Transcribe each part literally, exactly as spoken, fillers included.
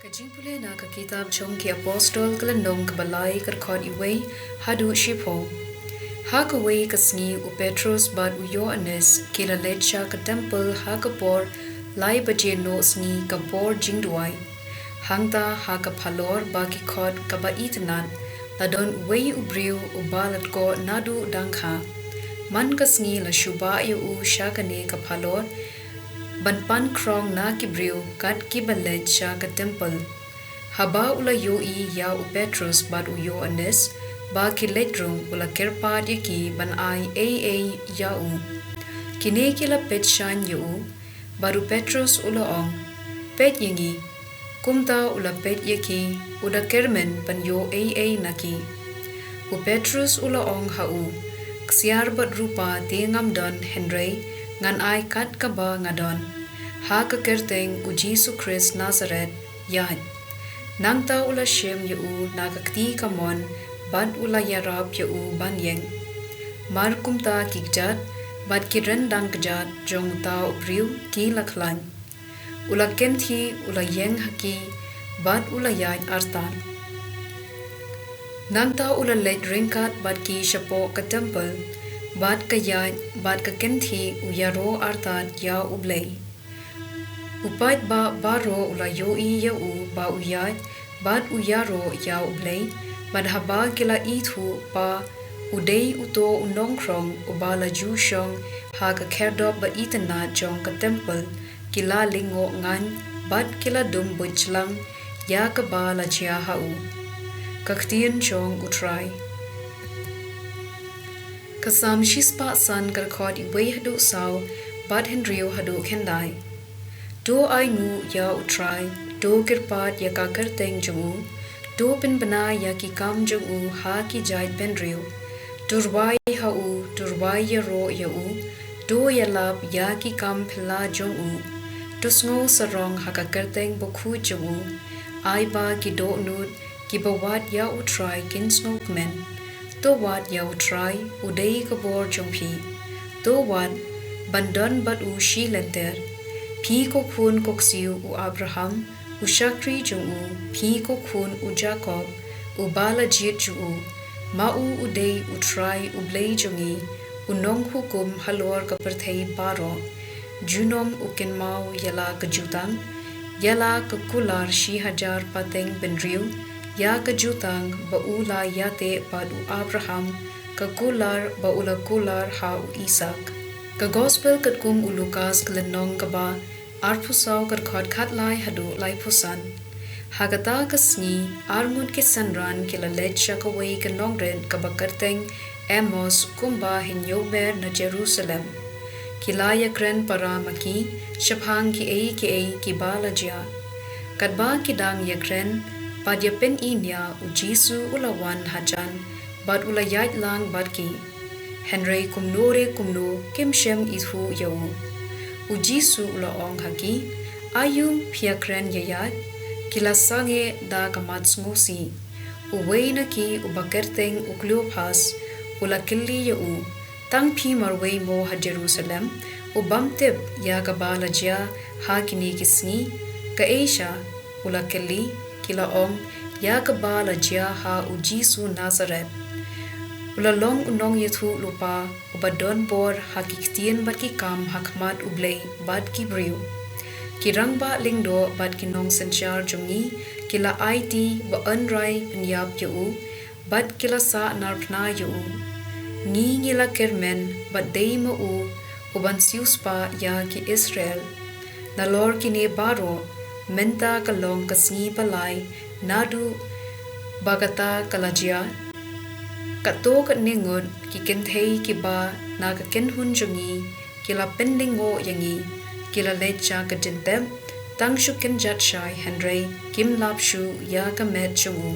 Ka jingpule na ka kitab jong ki Apostol ka lynnong kaba lai, ka dkhot wei haduh shiphew. Ha kawei ka sngi u Petros bad u Ïoannis ki la leit sha ka templ ha ka por lai baje noh sngi, ka por jingduwai. Hangta ha ka phalor ba ki khot kaba itynnad, la don uwei u briew uba la dkoh naduh dang kha. Man ka sngi la shu bah ïa u sha kane ka phalor ban pan khrong na ki briew kat kiba leit sha ka templ. Haba u la ïohi ïa u Petros bad u Ïoannis ba ki leit rung, u la kyrpad ïa ki ban ai ei ei ïa u. Kine ki la peit shane ïa u, bad u Petros u la ong, "Peit ïa ngi." Kumta u la peit ïa ki, u da kyrmen ban ïoh ei ei na ki. U Petros u la ong ha u, "Ksiar bad rupa te ngam don, hynrei ngan ai kat kaba nga don. Ha ka kyrteng u Jisu Khrist Nasaret, ïaid." Nangta u la shim ïa u na ka kti kamon bad u la ïarap ïa u ban ïeng. Mar kumta ki kjat bad ki ryndang kjat jong uta u briew ki la khlaiñ. U la kynthih, u la ïeng ha ki bad u la ïaid artat. Nangta u la leit ryngkat bad ki shapoh ka templ, bad ka ïaid bad ka kynthih u ïaroh artat ïa U Blei. U paidbah baroh u la ïohi ïa u ba u ïaid bad u ïaroh ïa U Blei, bad haba ki la ithuh ba u dei uto u nongkhrong uba la ju shong ha ka khyrdop ba itynnad jong ka templ, ki la lyngngoh ngan bad ki la dum buit jlang ïa kaba la jia ha u. Ka ktien jong U Trai. Ka Salm shispah san, ka dkhot wei haduh saw bad hynriew haduh khyndai. To ainguh ïa U Trai, to kyrpad ïa ka kyrteng jong u, to pynbna ïa ki kam jong u ha ki jait bynriew. To rwai ha u, to rwai ïaroh ïa u, to ïalap ïa ki kam phylla jong u. To sngew sarong ha ka kyrteng bakhuid jong u. Ai ba ki dohnud kiba wad ïa U Trai kin sngewkmen. To wad ïa U Trai, u dei ka bor jong phi. To wad ban don bad u shi lynter. Phi ko khun ko ksiew u Abraham, u shakri jong u, phi ko khun u Jakob, uba la jied jong u. Ma u u dei U Trai U Blei jong ngi, u nonghukum halor ka pyrthei baroh. Junom u kynmaw ïa la ka jutang, ïa la ka kular shi hajar pateng bynriew, ïa ka jutang ba u la ïateh bad u Abraham, ka kular ba u la kular ha u Isaak. Ka Gospel katkum u Lukas, ka lynnong kaba arphew saw, ka dkhot khatlai haduh laiphew san. Ha kata ka sngi, arngut ki synran ki la leit sha kawei ka nongrit kaba kyrteng Emmaus, kumba hynñiew mer na Jerusalem. Ki la ïakren para ma ki shaphang kiei kiei kiba la jia. Katba ki dang ïakren bad ïapyni nia, u Jisu u la wan hajan bad u la ïaid lang bad ki. Hynrei kumno re kumno kim shym ithuh ïa u. U Jisu u la ong ha ki, "Aïu phi ïakren ïaid ïaid?" Ki la sangeh da ka mat sngewsih. Uwei na ki uba kyrteng u Kleopas u la kylli ïa u, "Tang phi marwei mo ha Jerusalem u bym tip ïa kaba la jia ha kine ki sngi?" "Kaei sha?" u la kylli. Ki la ong, "Ïa kaba la jia ha u Jisu Nasaret." U la long u nongïathuhlypa uba don bor ha ki ktien bad ki kam ha khmat U Blei bad ki briew. Ki rangbah lyngdoh bad ki nongsynshar jong ngi ki la aiti ba yn rai pynïap ïa u, bad ki la sah narphna ïa u. "Ngi ngi la kyrmen ba dei ma u u ban siewspah ïa ki Israel. Nalor kine baroh, mynta ka long ka sngi ba lai naduh ba kata ka la jia. Katto katne ngut ki kynthei kiba na ka kynhun jong ngi ki la pynlyngngoh ïa ngi. Ki la leit sha ka jingtep tang shu kynjat shai, hynrei kim lap shuh ïa ka met jong u.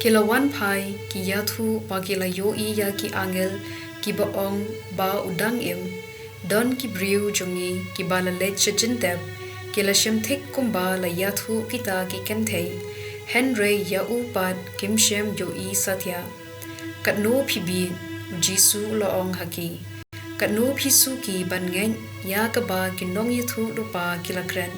Ki la wan phai, ki ïathuh ba ki la ïohi ïa ki angel kiba ong ba u dang im. Don ki briew jong ngi kiba la leit sha jingtep, ki la shim thik kumba la ïathuh kita ki kynthei, hynrei ïa u pat kim shym ïohi satia." "Katno phi bieit?" u Jisu u la ong ha ki. "Katno phi suki ban ngeit ïa kaba ki nongïathuhlypa ki la kren?"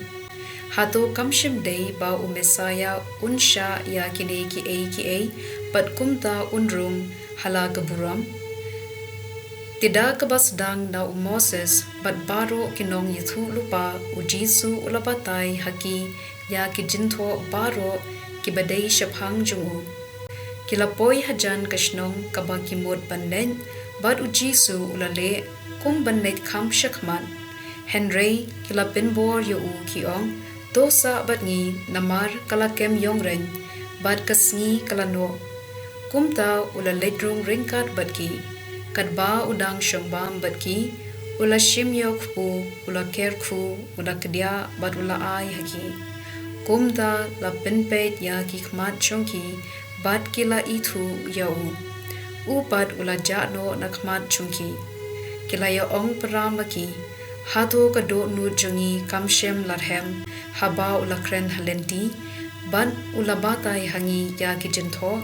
Hato kam shym dei ba u Messaïah un shah ïa kine kiei kiei, bad kumta un rung ha la ka burom? Te da kaba sdang na u Moses bad baroh ki nongïathuhlypa, u Jisu u la batai ha ki ïa ki jingthoh baroh kiba dei shaphang jong u. Ki la poi hajan ka shnong kaba ki mut ban leit, bad u Jisu u la leh kum ban leit kham shakhmat. Hynrei ki la pynbor ïa u, ki ong, To sah bad ngi, namar ka la kem ïongreiñ, bad ka sngi ka la noh. Kumta u la leit rung ryngkat bad ki. Katba u dang shong bam bad ki, u la shim ïa u kpu, u la kyrkhu, u la kdiah bad u la ai ha ki. Kumta la pynpeit ïa ki khmat jong ki, bad ki la ithuh ïa u. U pat u la jah noh na khmat jong ki. Ki la ïa ong para ma ki, Hato ka dohnud jong ngi kam shym la rhem haba u la kren ha lynti, bad u la batai ha ngi ïa ki jingthoh?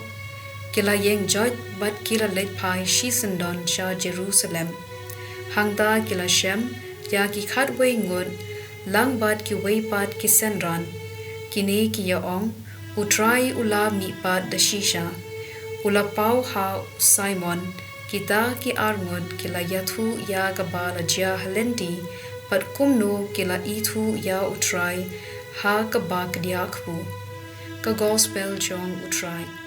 Ki la ïeng joit bad ki la leit phai shisyndon sha Jerusalem. Hangta ki la shem ïa ki khatwei ngut, lang bad kiwei pat ki synran. Kine ki ïa ong, U Trai u la mihpat da shisha. U la paw ha u Simon. Kita ki arngut ki la ïathuh ïa kaba la jia ha lynti, bad kumno ki la ithuh ïa u Trai ha kaba kdiah kpu. Ka Gospel jong u Trai.